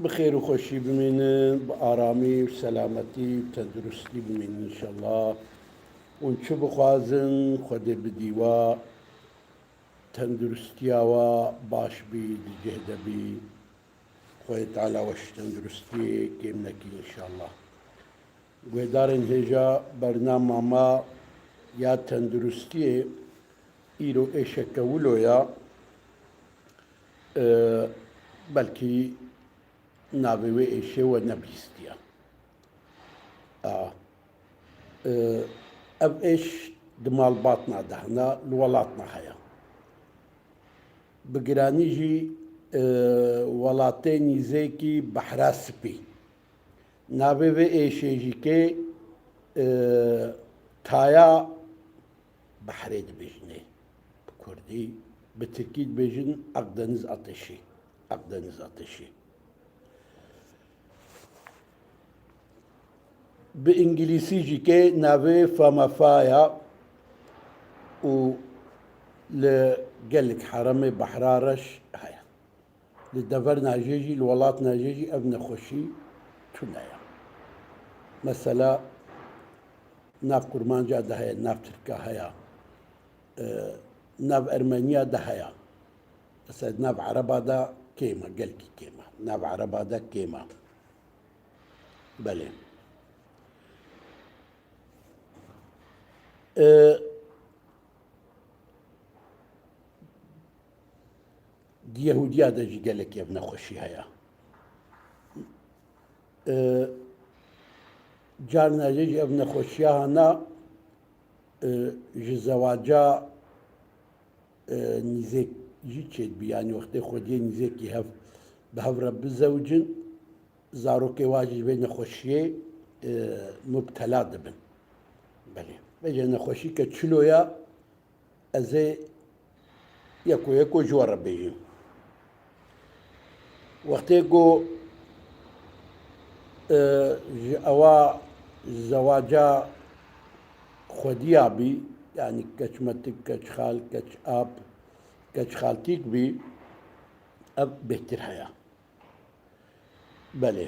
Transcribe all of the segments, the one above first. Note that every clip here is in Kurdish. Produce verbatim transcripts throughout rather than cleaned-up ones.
Bi xêr û xweşî bimînin, bi aramî û selametî û tenduristî bimînin înşallah. Hûn çi bixwazin, Xwedê bidî we. Tenduristiya we baş bî, di cih de bî. Xwedê Teala we ji tenduristiyê kêm nekî înşallah. Guhdarên hêja bernama me ya tenduristiyê îro êşeke wilo ya, e, belkî navê wê êşê we nebihîstiye. A, e, ev êş di malbatna de hene, li welatna heye. Bi giranî jî, e, welatê nîzêkî Behra Spî. Navê vê êşê jî kê, e, Taya Behrê dibêjin ê bi kurdî, bi tirkî dibêjin Akdeniz Ateşi. Akdeniz Ateşi. Bi îngilîsî jî kê navê Famafa ya û li gelek heremê Behra Reş heye. Li deverna jê jî, li welatna jê jî ev nexweşî tune ye. Mesela, nav Kurmanca de heye, nav Tirka heye, e, nav Ermeniya de heye. Mesela, nav Ereba de kêm e, gelkî kêm e. Nav Ereba de kêm e. Belê. E, Di Yehûdiya de jî gelekî ev nexweşî heye. E, carna jê jî ev nexweşiya hana, e, ji zewaca, e, nîzêk jî çêdibî. Yanî wextê xwediyê nîzêkî hev, bi hev re bizewicin, zarokê wa jî ji vê nexweşiyê, e, mubtela dibin. Belê. Vêce nexweşî ke çilo ya, ez ê yeko yeko ji we re bêjim. Wextê ku, e, ji ewa zewaca xwediya bî, yanî keçmetik, keçxal, keçap, keçxaltîk bî, ev bêhtir heye. Belê.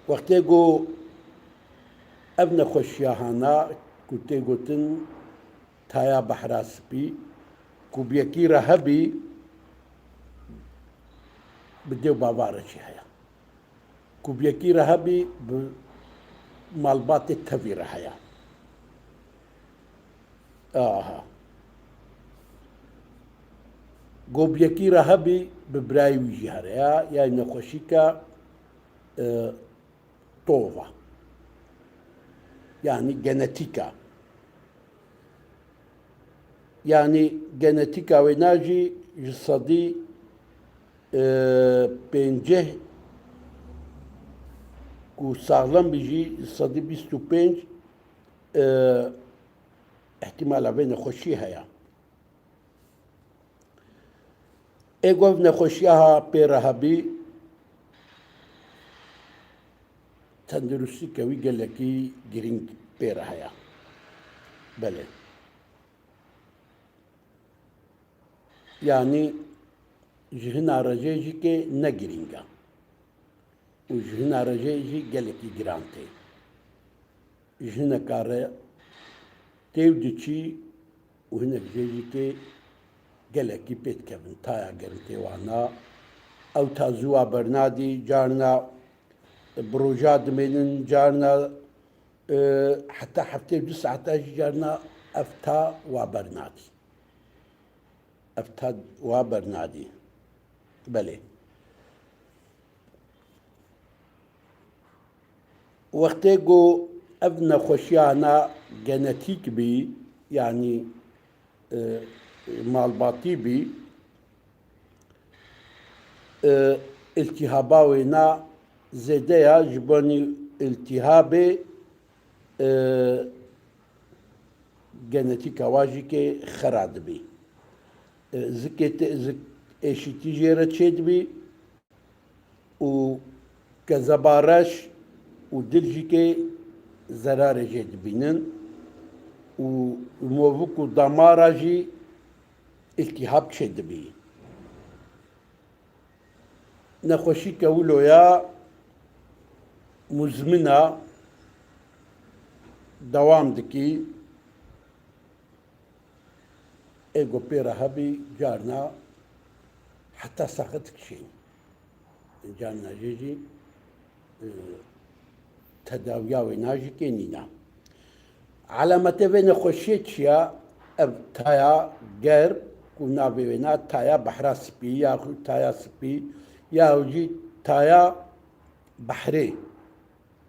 Wextê ku ev nexweşiya hana ku tê gotin taya behra spî, ku bi yekî re hebî, bi dê û bava re jî heye. Ku bi yekî re hebî, bi malbatê tevî re heye. Aha. Go bi yekî re hebî, bi birayê wî jî here ya, ya nexweşîka, e, tova. Yanî genetîka. Yanî genetîka wêna jî ji sedî, e, pênceh ku saxlem bî jî ji sedî bîst û pênc, e, îhtîmala vê nexweşiyê heye. Ê ku ev nexweşiya ha pê re hebî, tenduristîke wî gelekî girîng pê re heye. Belê. Yanî ji hina re jê jî kê ne girîng e. Û ji hina re jê jî gelekî giran tê. Ji hineka re tê û diçî û hinek jê jî tê gelekî pê dikevin. Taya germ tê wana. Ew ta zû wa bernadî, carna bi roja dimênin, carna, e, heta heftê û du saeta jî carna ev ta wa bernadî. Ev ta wa bernadî. Belê. Wextê ku ev nexweşiyana genetîk bî, yanî, e, malbatî bî, e, îltîhaba wêna zêde ya, ji bonî îltîhabê, e, genetîka wa jî kê xera dibî. E, zikê te, zik êşîtî jê re çêdibî û kezeba reş û dil jî kê zerarê jê dibînin û movik û damara jî îltîhab çêdibî. Nexweşîke wilo ya muzmin a, dewam dikî. Ê ku pê re hebî, carna heta saxit dikişîn. Carna jê jî, e, tedawiya wêna jî kê nîna. Alametê vê nexweşiyê çi ya? Ev taya germ ku navê wêna taya behra spî, yaxud taya spî, ya jî taya behrê,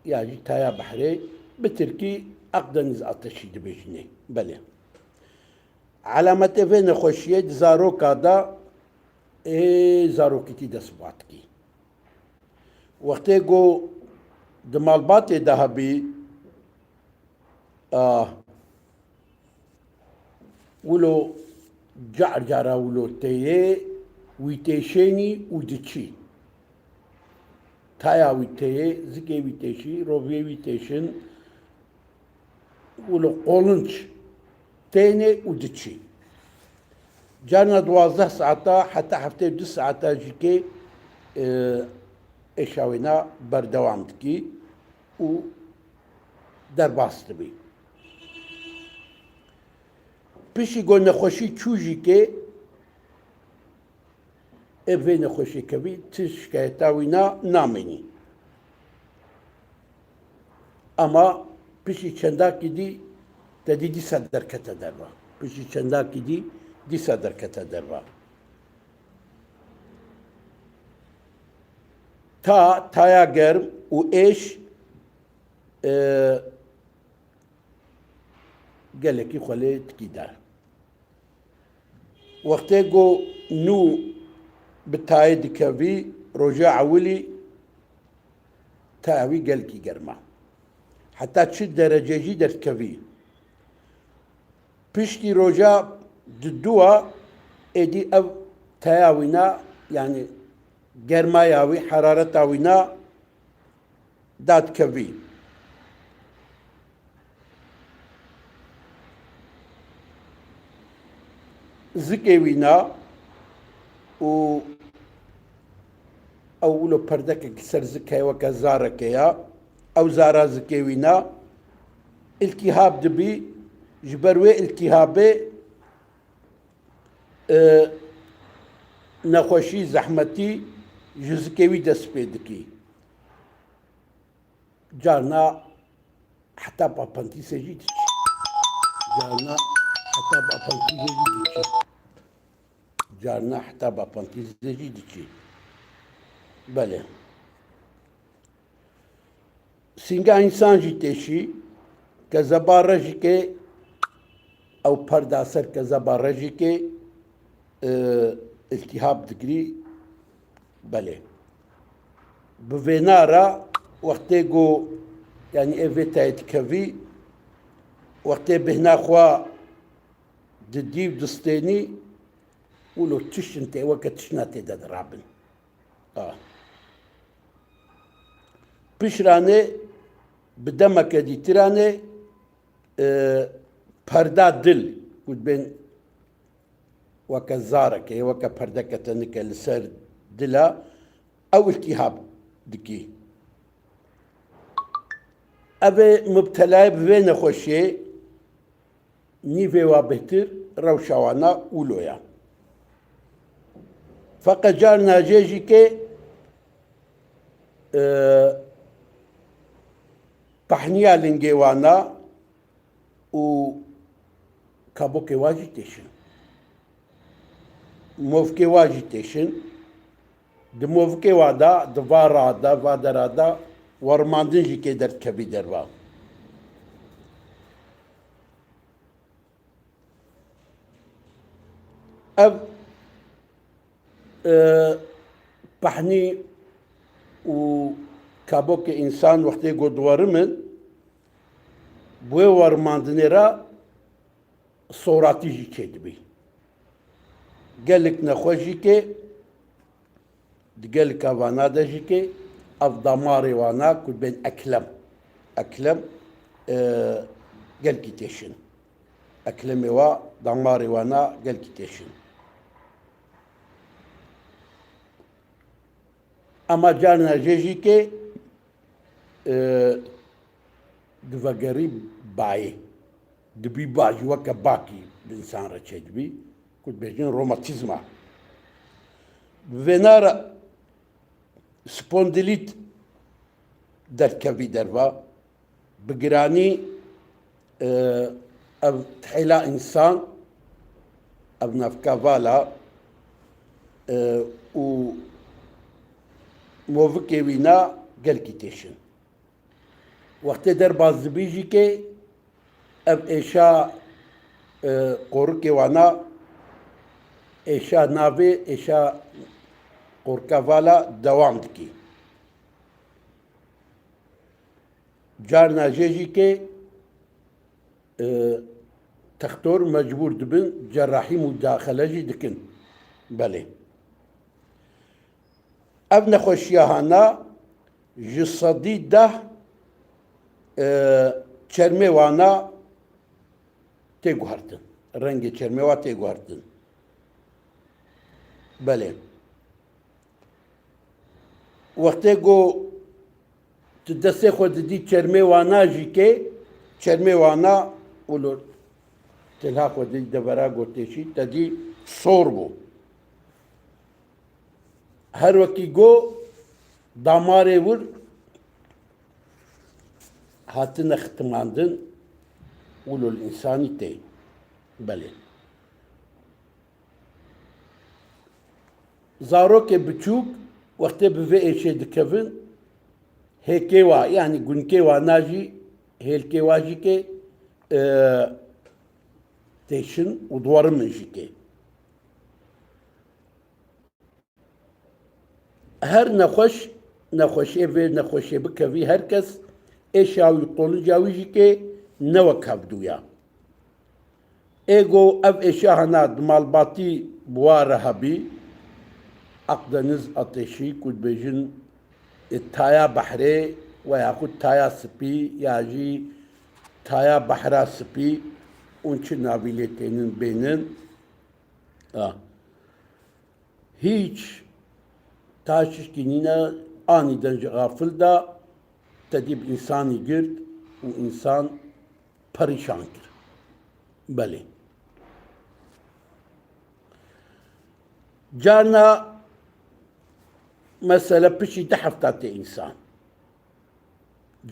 ya jî taya behrê, bi tirkî Akdeniz ateşî dibêjinê. Belê. Alametê vê nexweşiyê di zaroka de, ê, zarokîtî dest bi dikî. Wextê ku di malbatê de hebî, a, wilo car cara wilo teyê, wî têşênî û diçî. Taya wî teyê, zikê wî têşî, roviyê wî têşin, wilo qolinç tênê û diçî. Carna duwazdeh saeta heta heftê û du saeta jî kê, e, êşa wêna berdewam dikî û derbas dibî. Piştî ku nexweşî çû jî kê, ê vê nexweşê kevî, ti şikayeta wî na, namênî. Ama piştî çendakî dî, te dî dîsa derkete derva. Piştî çendakî dî, dîsa derkete derva. Ta, taya germ û êş, e, gelekî xwe lê tikî der. Wextê ku nû bi tayê dikevî, roja ewilî taya wî gelkî germ a. Heta çi derecê jî derdikevî. Piştî roja diduwa êdî ev taya wîna, yanî germaya wî, herareta wîna dadkevî. Zikê wîna û ew wilo perdekek li ser zik heye, weke zareke ya. Ew zara zikê wîna îltîhab dibî. Ji ber wê îltîhabê, e, nexweşî, zehmetî ji zikê wî dest pê dikî. Carna heta apantîsê jî diçî. Carna heta apantîsê jî diçî. Carna heta apantîsê jî diçî. Belê. Sînga însan jî têşî, kezeba rejikê, ew perda ser kezeba rejikê, e, îltîhab digirî, belê. Bi vêna re wextê ku, yanî ê vê tayê dikevî, wextê bêhna xwe didî û distênî, wilo tiştin tê, weke tiştina tê de dirabin. A. Pişranê bi demeke dîtiranê, e, perda dil, ku dibên weke zareke, weke perdeke tenike li ser dila, ew îltîhab dikî. Ev ê mubtelayê bi vê nexweşiyê, nîvê wa bêhtir rewşa wana wilo ya. Feqet carna jê jî kê, e, pehniya lingê wana û kabokê wa jî têşin. Movkê wa jî têşin. Di movkê wa de, di va ra de, va dera de, wermandin jî kê derdikevî derva. Ev, e, pehnî û kabokê însan wextê ku diwerimin, bi wê werimandinê re soratî jî çêdibî. Gelek nexweş jî kê, di geleka vana de jî kê, ev damarê wana ku bên eklem. Eklem, e, gelkî têşin. Eklemê wa, damarê wana gelkî têşin. Ema carna jê jî ke, e, divegerî bayê. Dibî ba jî weke bakî bi însan re çêdibî, ku dibêjin romatîzma. Bi vêna re spondilît derdikevî derva. Bi giranî, e, ev tihêla însan, ev navka vala, e, û movikê wîna gelkî têşin. Wextê derbas dibî jî ke ev êşa, e, qorikê wana, êşa navê, êşa qorika vala dewam dikî. Carna jê jî ke, e, textor mecbûr dibin, cerahî mudaxele jî dikin. Belê. Ev nexweşiya hana ji sedî deh, e, çermê wana tê guhertin. Rengê çermê wa tê guhertin. Belê. Wextê ku tu destê xwe didî çermê wana jî ke, çermê wana û lo tilha xwe didî devera gotêşî, te dî sor bû. Her wekî go damarê wir hatine xitimandin û lo li însanî tê. Belê. Zarokê biçûk wextê bi vê êşê dikevin, hêkê wa, yanî gunkê wa na jî, hêlkê wa jî ke, e, têşin û diwerimin jî ke. Her nexweş, nexweşê vê nexweşê bikevî, her kes êşa wî, qolinca wî jî ke ne wek hevdû ya. Ê go ev êşa hena di malbatî bi wa re hebî, Akdeniz ateşî ku dibêjin, e, taya behrê we yaxud taya spî ya jî taya behra spî, hûn çi navî lê tênin bênin. A. Hîç taşişkî nîne, anîden ji xafil da, te dî bi însanî girt û însan perîşan kir. Belê. Carna mesele piştî du hefta tê însan.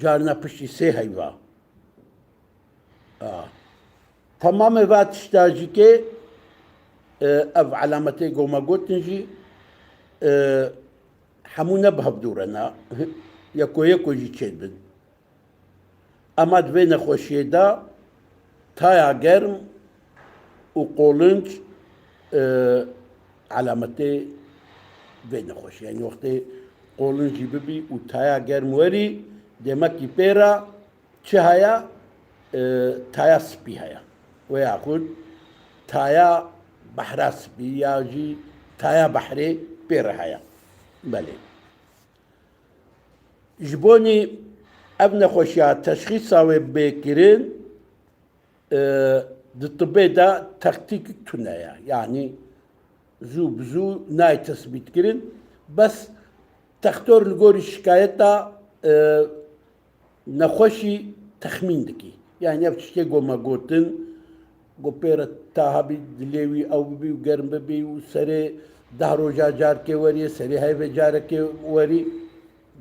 Carna piştî sê heyva. A. Temamê va tişta jî ke, e, ev elametê ku me gotin jî, e, hemû ne bi hevdû re ne. Yeko yeko jî çêdibin. Ema di vê nexweşiyê de taya germ û qolinc, e, elametê vê nexweşiyê. Yanî wextê qolinc jî bibî û taya germ werî, demekî pê re çi heye? E, taya spî heye. Wê yaxud taya behra spî ya jî taya behrê pê re heye. Belê. Ji bonî ev nexweşiya teşxîsa wê bê kirin, e, di tibê de taktîk tune ye. Yanî zû bi zû nayê tesbît kirin. Bes textor li gorî şikayeta, e, nexweşî texmîn dikî. Yanî ev tiştê ku me gotin, ku pê re taha bî dilê wî ew bibî û germ bibî û serê deh roja carkê werî, serê heyvê carekê werî,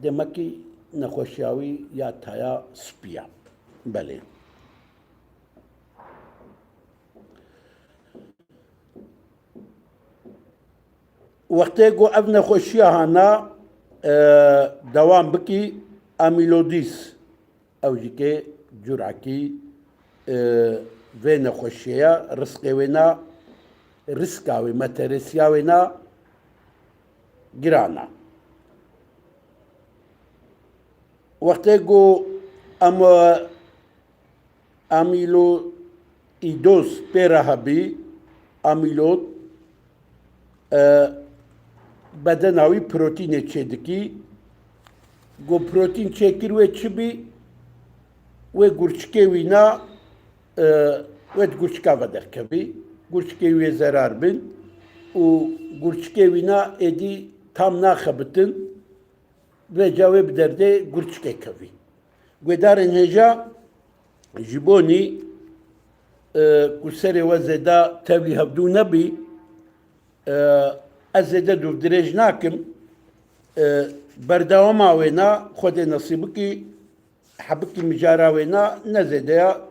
demekî nexweşiya wî ya taya spî ya. Belê. Wextê ku ev nexweşiya hana, e, dewam bikî, amîlodîs, ew jî ke curekî, e, vê nexweşiyê ye, riskê wê na, riska wê, meteresiya wê na giran e. Wextê ku em, e, amîloîdoz pê re hebî, amîlod, e, bedena wî protînê çêdikî. Ku protîn çêkir wê çi bî? Wê gurçikê wî na, e, wê di gurçika ve derkevî. Gurçikê wî yê zerar bin û gurçikê wî na êdî tam naxebitin. vêca wê bi derdê gurçikê kevî. Guhdarên hêja ji bonî e, ku serê we zêde tevlî hevdû nebî, e, ez zêde dûv dirêj nakim. E, berdewama wêna Xwedê nesîb bikî, hebikî mijara wêna ne zêde ya,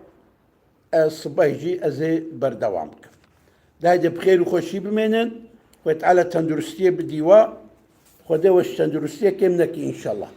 ez sibeh jî ez ê berdewam bikim. De hêdî bi xêr û xweşî bimênin, Xwedê Teala tenduristiyê bidî we, Xwedê we ji tenduristiyê kêm nekî înşallah.